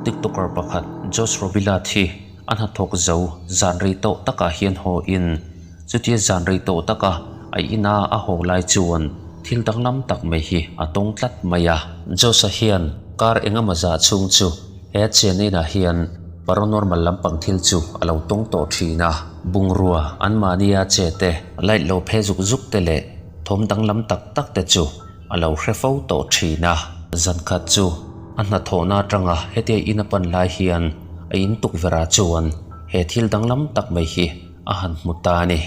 TikToker pakhat Josh Robilat hi a hnathawk zo zan rei tawh takah hian haw in chutia zan rei tawh taka a ina a haw lai chuan thil danglam tak mai hi a tawng tlat mai a. Josh-a hian kar engemaw zah chhung chu he chen inah hian paranormal lampang thil chu a lo tawng tawh thin a. Bungrua anmahnia che te, light lo phe zuk zuk te leh thawm danglam tak tak te chu a lo hre fo tawh thin a. Zan khat chu a hnathawhna atanga hetia in a pan lai hian a in tukverh ah chuan he thil danglam tak mai hi a han hmu ta a ni.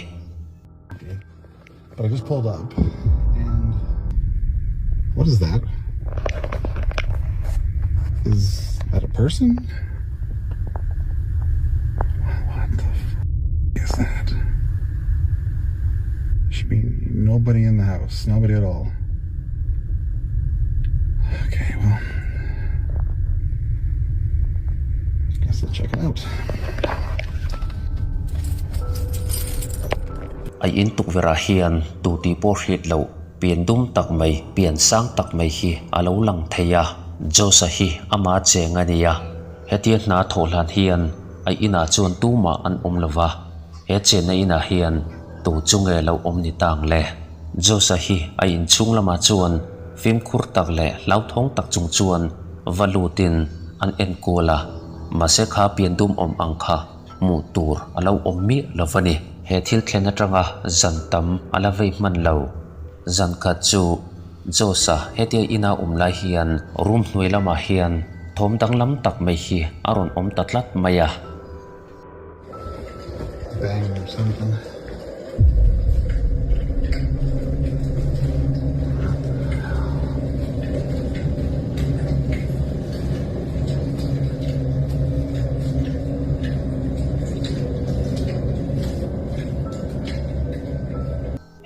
But I just pulled up and what is that? Is that a person? What the f is that? Should be nobody in the house, nobody at all. Okay, well, guess I'll check it out. A in tukverh ah hian tu tih pawh hriat loh pian dum tak mai, pian sang tak mai hi a lo lang thei a. Josh-a hi ama cheng a ni a, hetia hna thawh hlan hian a inah chuan tumah an awm lo va, he chenna inah hian tu chu nge lo awm ni tang le? Josh-a hi a inchhung lamah chuan fimkhur tak leh hlauthawng tak chung chuan va lutin an enkual a, mahse kha pian dum awm ang kha hmuh tur a lo awm miah lo va ni. He thil thlen atanga zan tam a la vei hman lo. Zan khat chu Josh-a hetia ina awm lai hian room hnuai lamah hian thawm danglam tak mai hi a rawn awm ta tlat mai a. Bang or something.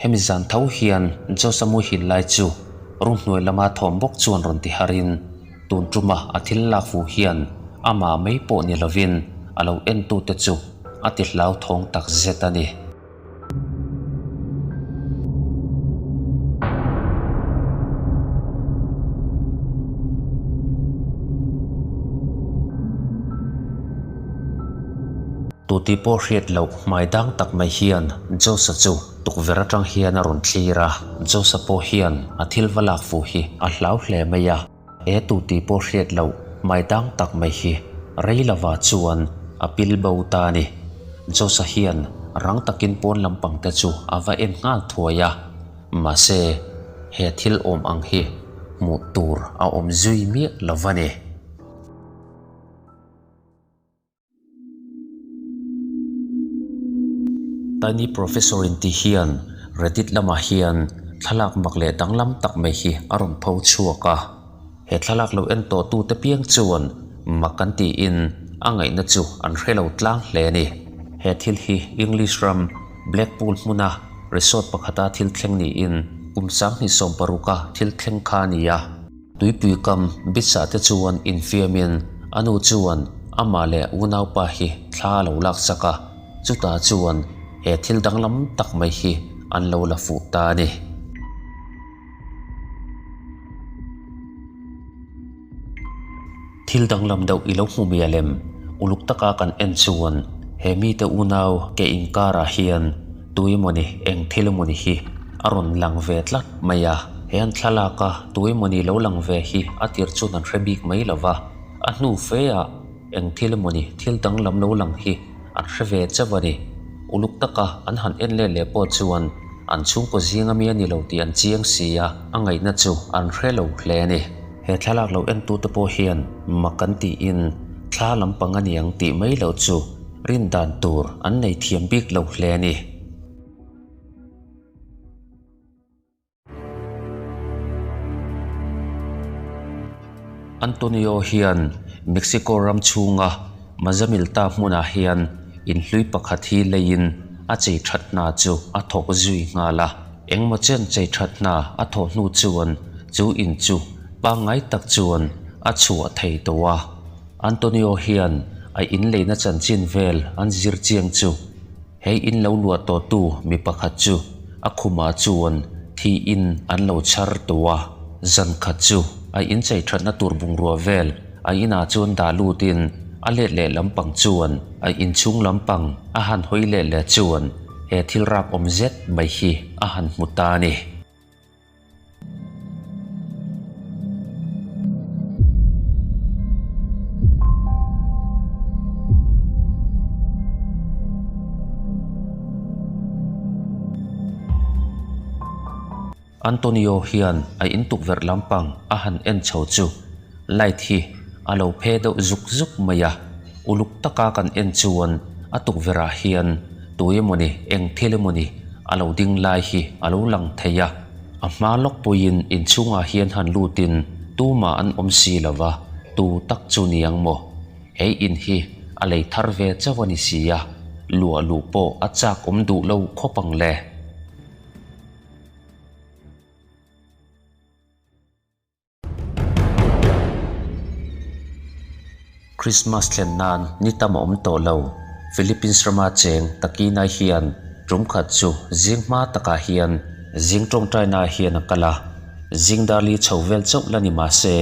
Hemi zan tho hian Josa muhil lai chu room hnuai lama thawm bawk chuan rawn ti harin tun tuma a thil lak fu hian amah mai pawh ni lovin a lo entute chu a ti hlauthawng tak zet a ni. Tuti pawh hriat loh hmai dang tak mai hian Josa chu tukverh atang hian a rawn thlir a, Josa pawh hian a thil va lak fuh hi a hlau hle mai a. He tuti pawh hriat loh hmai dang tak mai hi rei lova chuan a pil bo ta a ni. Josa hian rang takin pawn lampang te chu a va en nghal thuai a, mahse he thil awm ang hi hmuh tur a awm zui miah lo va ni. Tiny Professor in ti hian Reddit lamah hian thlalak mak leh danglam tak mai hi a rawn pho chhuak a. He thlalak lo en tawh tute piang chuan mak an tiin a ngaihna chu an hre lo tlang hle a ni. He thil hi English ram Blackpool hmuna resort pakhata thil thleng niin kum 2016 a thil thleng kha a ni a. Tuipui kam Bitsa te chuan infiamin a nu chuan amah leh unaupa hi thla a lo laksak a, chutah chuan he thil danglam tak mai hi an lo la fuh ta a ni. Thil danglam deuh i lo hmu mial em? Uluk taka kan en chuan he mite unau ke inkarah hian Tuimawni eng thil emawni hi a rawn lang ve tlat mai a, he an thlalak a tuimawni lo lang ve hi a tir chuan an hre bik mai lo va, a hnu fe ah eng thil emawni thil danglam lo lang hi an hre ve chauh a ni. Uluk taka an han en let leh pawh chuan an chhungkaw zing ami a ni lo tih an chiang si a, a ngaihna chu an hre lo hle a ni. He thlalak lo entute pawh hian mak an tiin thla lampang a niang tih mai loh chu Rin dan tur an nei thiam bik lo hle a ni. Antonio hian Mexico ram chhunga Mazamilta hmunah hian inhlui pakhat hi leiin a chei that hna chu a thawk zui nghal a. Engmaw chen chei that hna a thawh hnu chuan chu in chu pangngai tak chuan a chhuah thei tawh a. Antonio hian a in leina chanchin vel an zir chiang chu he in lo luah tawhtu mi pakhat chu a khumah chuan thi in an lo chhar tawh a, zan khat chu a in chei thatna tur bungrua vel a inah chuan dah lutin a let leh lampang chuan a inchhung lampang a han hawi leh leh chuan he thil rap awm zet mai hi a han hmu ta a ni. Antonio hian a in tukverh lampang a han en chho chu light hi a lo phe deuh zuk zuk mai a, uluk taka kan en chuan a tukverh ah hian tui emawni eng thil emawni a lo ding lai hi a lo lang thei a, a hma lawk puiin inchhungah hian han lutin tumah an awm si lo va, tu tak chu ni ang maw? He in hi a lei thar ve chauh a ni si a, luah luh pawh a chak awm duh lo khawp ang le. Krismas thlen nan ni tam a awm tawh lo. Philippines rama cheng Takinai hian tum khat chu zing hma takah hian zing tawngtainaah hian a kal a. Zing darli chho vel chauh la ni mah se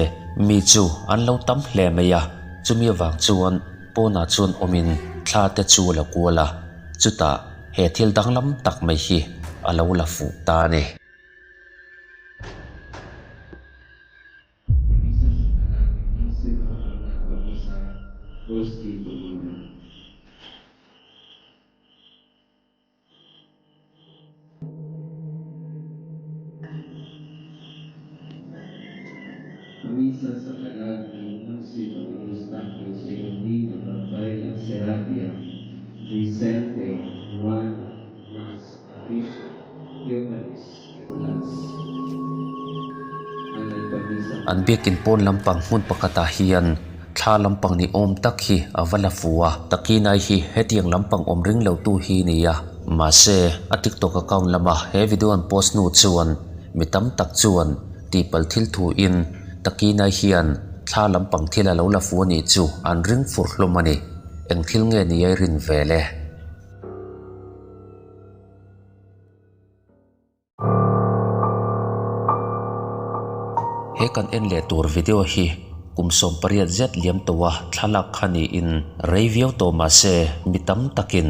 mi chu an lo tam hle mai a, chumi avang chuan pawnah chuan awmin thla te chu a la kual a, chutah he thil danglam tak mai hi a lo la fuh ta a ni. An biakin pawn lampang hmun pakhatah hian thla lampang ni awm tak hi a va la fu a, Takinai hi hetiang lampang awm ring lo tu hi ni a. Mahse, a TikTok account lama he video an post hnu chuan mi tam tak chuan tihpalh thil thu in Takinai hian thla lampang thil a lo la fu a nih chu an ring fur hlawm a ni. Eng thil nge ni ai rin ve le? He kan en leh tur video hi kum 18 zet liam tawha thlalak kha niin rei viau tawh mah se mi tam takin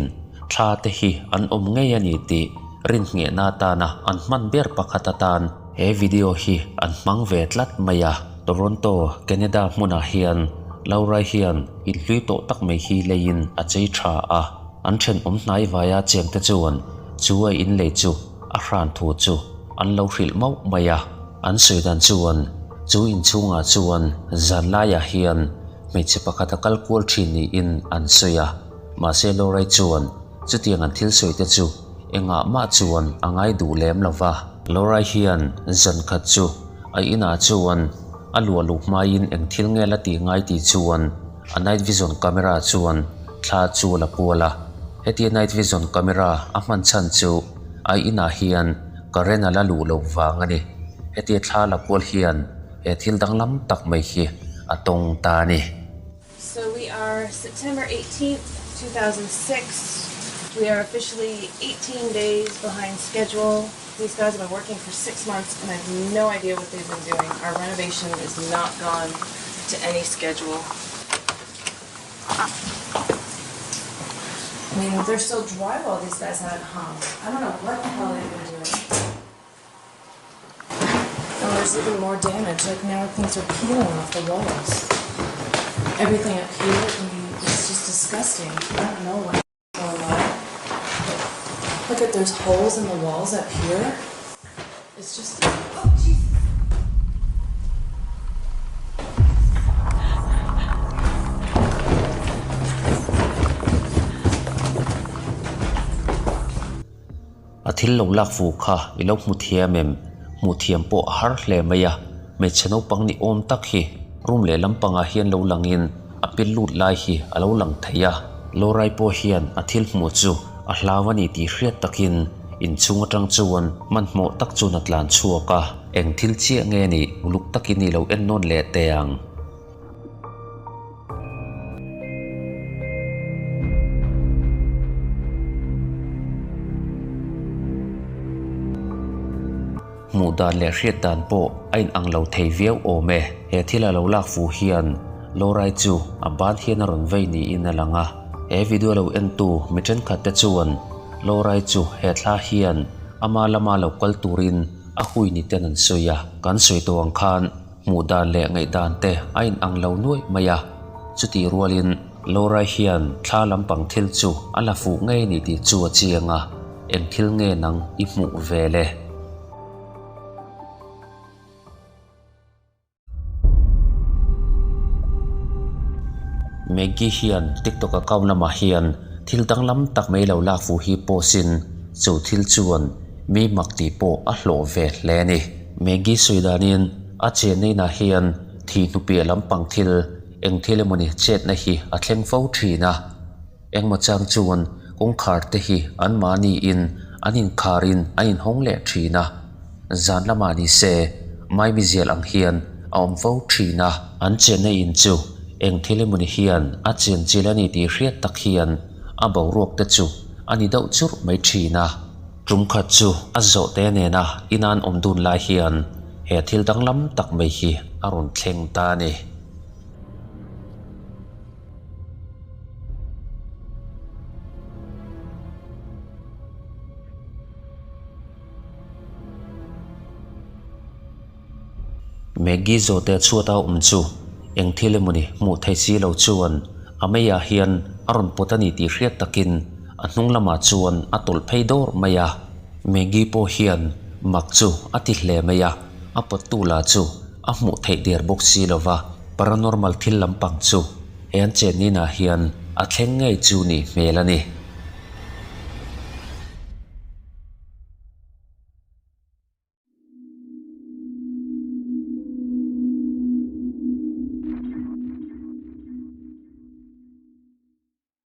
thla te hi an awm ngei a ni tih rinhnghehna atana an hman ber pakhat atan he video hi an hmang ve tlat mai a. Toronto, Canada hmunah hian Laura hian inhlui tawh tak mai hi leiin a chei tha a. An thenawm hnai vaia chengte chuan chu a inlei chu a hran thu chu an lo hrilh mauh mai a. An sawi dan chuan chu inchhungah chuan zan laiah hian hmeichhe pakhat a kal kual thin niin an sawi a. Mahse Lorai chuan chutiang an thil sawi te chu engah mah chuan a ngai duh lem lo va. Lorai hian zan khat chu a inah chuan a luah luh hmaiin eng thil nge la tih ngai tih chuan A night vision camera chuan thla chu a la kual a, hetia night vision camera a hman chhan chu a inah hian current a la luh loh vang a ni. Hetia thla la kual hian he thil danglam tak mai hi a tawng ta a ni. So we are September 18th, 2006. We are officially 18 days behind schedule. These guys have been working for six months and I have no idea what they've been doing. Our renovation is not gone to any schedule. I mean, they're still drywall these guys haven't hung. I don't know what the hell they've been doing. Oh, there's even more damage. Like now things are peeling off the walls. Everything up here, I mean, it's just disgusting. I don't know what's going on. Look at there's holes in the walls up here. It's just oh Jesus. A thil lo lak fu kha i lo hmu thiam em? Hmuh thiam pawh a har hle mai a, hmeichhe naupang ni awm tak hi room leh lampangah hian lo langin a pil lut lai hi a lo lang thei a. Lorai pawh hian a thil hmuh chu a hlau a ni tih hriat takin inchhung atang chuan hmanhmawh tak chuan a tlan chhuak a, eng thil chiah nge nih uluk takin i lo en nawn leh teh ang. Hmuh dan leh hriat dan pawh a inang lo thei viau awm e. He thil a lo lak fuh hian Laura-i chu a ban hian a rawn vei niin a lang a. He video lo entu mi thenkhat te chuan Laura-i chu he thla hian ama lama lo kal turin a hui ni ten an sawi a. Kan sawi tawh ang khan hmuh dan leh ngaihdan te a inang lo nuaih mai a. Chutih rualin Laura-i hian thla lampang thil chu a la fuh ngei ni tih chu a chiang a, eng thil nge nang i hmuh ve le? Maggie hian TikTok account lamah hian thil danglam tak mai lo lak fuh hi post in chu thil chuan mi mak tih pawh a hlawh ve hle a ni. Maggie sawi danin a chenna inah hian thih hnupiah lampang thil eng thil emawni chetna hi a thleng fo thin a. Engmaw chang chuan kawngkhar te hi anmahni in an inkhar in an inhawng leh thin a, zan lamah ni se maimizial ang hian a awm fo thin a. An chenna in chu eng thil emawni hian a chenchil a ni tih hriat tak hian a boruak te chu a ni deuh churh mai thin a. Tum khat chu a zawhte nena ina an awm dun lai hian he thil danglam tak mai hi a rawn thleng ta a ni. Maggie zawhte chhuata awm chu eng thil emawni hmuh theih si lo chuan a meiah hian a rawn pawt a ni tih hriat takin a hnung lamah chuan a tawlh phei dawr mai a. Maggie pawh hian mak chu a ti hle mai a, a pawttu lah chu a hmuh theih der bawk si lo va. Paranormal thil lampang chu he an chenninah hian a thleng ngei chu nih hmel a ni.